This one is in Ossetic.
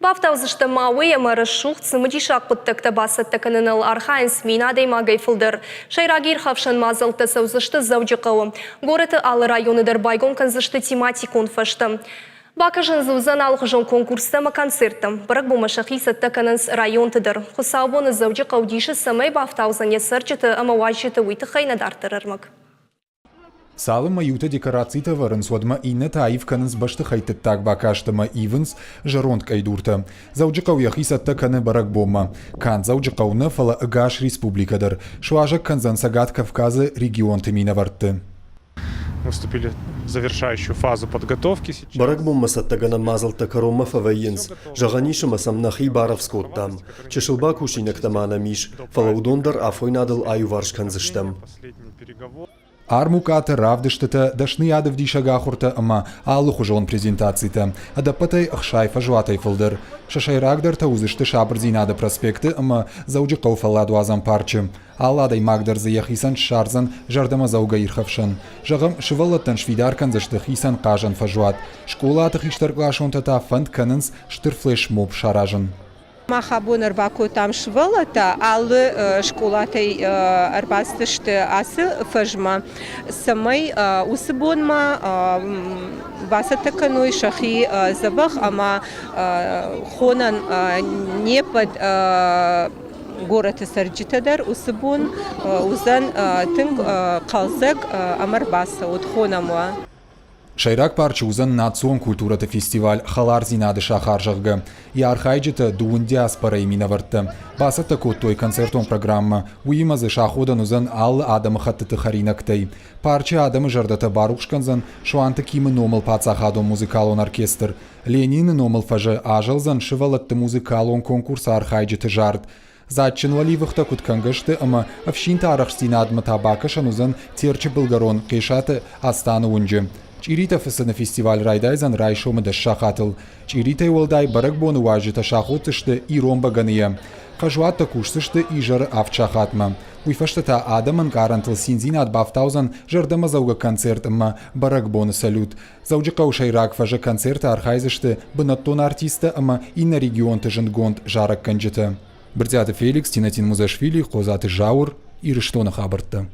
Бафтаудзыстӕм ма уый, ӕмӕ рӕсугъд, цымыдисаг хъуыддӕгтӕ бацӕттӕ кӕныныл архайынц 1000 адӕймагӕй фылдӕр. Сӕйраг ирхӕфсӕн мадзӕлттӕ цӕудзысты Дзӕуджыхъӕуы. Горӕты алы районы дӕр байгом кӕндзысты тематикон фӕзтӕ. Бакӕсын дзы уыдзӕн алыхуызон конкурстӕ ӕмӕ концерттӕ. Бӕрӕгбонмӕ сӕхи цӕттӕ кӕнынц районты дӕр. Хуыцаубоны Дзӕуджыхъӕу дисы цӕмӕй бафтаудзӕн йӕ цӕрджыты ӕмӕ уазджыты, уый тыххӕй нӕ дарддӕр ӕрмӕг. Цалынмӕ иутӕ декорацитӕ ӕвӕрынц, уӕдмӕ иннӕтӕ аив кӕнынц бӕстыхӕйтты ддаг бакаст ӕмӕ ивынц зӕронд къӕйдуртӕ. Дзӕуджыхъӕу йӕхи цӕттӕ кӕны бӕрӕгбонмӕ. Канд Дзӕуджыхъӕу нӕ, фӕлӕ ӕгас республикӕ дӕр суазӕг кӕндзӕн Цӕгат Кавказы регионты минӕвӕртты. Вступили в завершающую фазу подготовки сейчас. Бӕрӕгбонмӕ цӕттӕгӕнӕн мадзӕлттӕ кӕронмӕ фӕвӕййынц. Зӕгъӕн ис, ӕмӕ сӕм нӕхи барӕвдз кодтам. Чысыл бакусинӕгтӕ ма нӕм ис, фӕлӕ уыдон дӕр афойнадыл аиуварс кӕндзыстӕм. Армукъатӕ, равдыстытӕ, дӕсныйадӕвдисӕг ахуыртӕ ӕмӕ алыхуызон презентацитӕ. Ӕдӕппӕтӕй 60 фӕзуатӕй фылдӕр. Сӕ сӕйрагдӕртӕ уыдзысты Сабырдзинады проспекты ӕмӕ Дзӕуджыхъӕуы фӕлладуадзӕн парчы. Алы адӕймаг дӕр дзы йӕхицӕн ссардзӕн зӕрдӕмӕдзӕугӕ ирхӕфсӕн. Зӕгъӕм, сывӕллӕттӕн сфидар кӕндзысты хицӕн хъазӕн фӕзуат. Скъолаты хистӕркъласонтӕ та фӕнд кӕнынц стыр флешмоб саразын. Мах абон ӕрбакодтам сывӕллӕттӕ, алы скъолатӕй ӕрбацыдысты ацы фӕзмӕ, цӕмӕй уыцы бонмӕ бацӕттӕ кӕной сӕхи дзӕбӕх ӕмӕ хонӕн не ппӕт горӕты цӕрджытӕ дӕр уыцы бон уыдзӕн тынг хъӕлдзӕг ӕмӕ ӕрбацӕут, хонӕм уӕ. Сӕйраг парчы уыдзӕн национ культурӕты фестиваль «Хӕлардзинады сахар», зӕгъгӕ. Йӕ архайджытӕ дыууын диаспорӕйы минӕвӕрттӕ. Бацӕттӕ кодтой концертон программӕ, уыимӕ дзы саходӕн уыдзӕн алы адӕмыхӕттыты хӕринӕгтӕй. Парчы адӕмы зӕрдӕтӕ барухс кӕндзӕн Суанты Кимы номыл паддзахадон музыкалон оркестр. Ленины номыл фӕзы азӕлдзӕн сывӕллӕтты музыкалон конкурсы архайджыты зард. Дзаджджын уӕливыхтӕ куыд кӕнгӕ сты ӕмӕ ӕфсинты арӕхстдзинадмӕ та бакӕсӕн уыдзӕн Терчы былгӕрон Хъесаты Астаны уынджы. Чъиритӕ фыцыны фестиваль райдайдзӕн райсомы 10 сахатыл. Чъиритӕй уӕлдай бӕрӕгбоны уазджытӕ саходдзысты ирон бӕгӕныйӕ. Фӕзуӕттӕ кусдзысты изӕры 7 сахатмӕ. Уый фӕстӕ та адӕмы ӕнкъарӕнтыл циндзинад бафтаудзӕн зӕрдӕмӕдзӕугӕ концерт ӕмӕ бӕрӕгбоны салют. Дзӕуджыхъӕуы сӕйраг фӕзы концерты архайдзысты бынӕттон артисттӕ ӕмӕ иннӕ регионты зындгонд зарӕггӕнджытӕ. Брытъиаты Феликс, Тинатин Музашвили, Хъодзаты Зауыр, Ирыстоны хабӕрттӕ.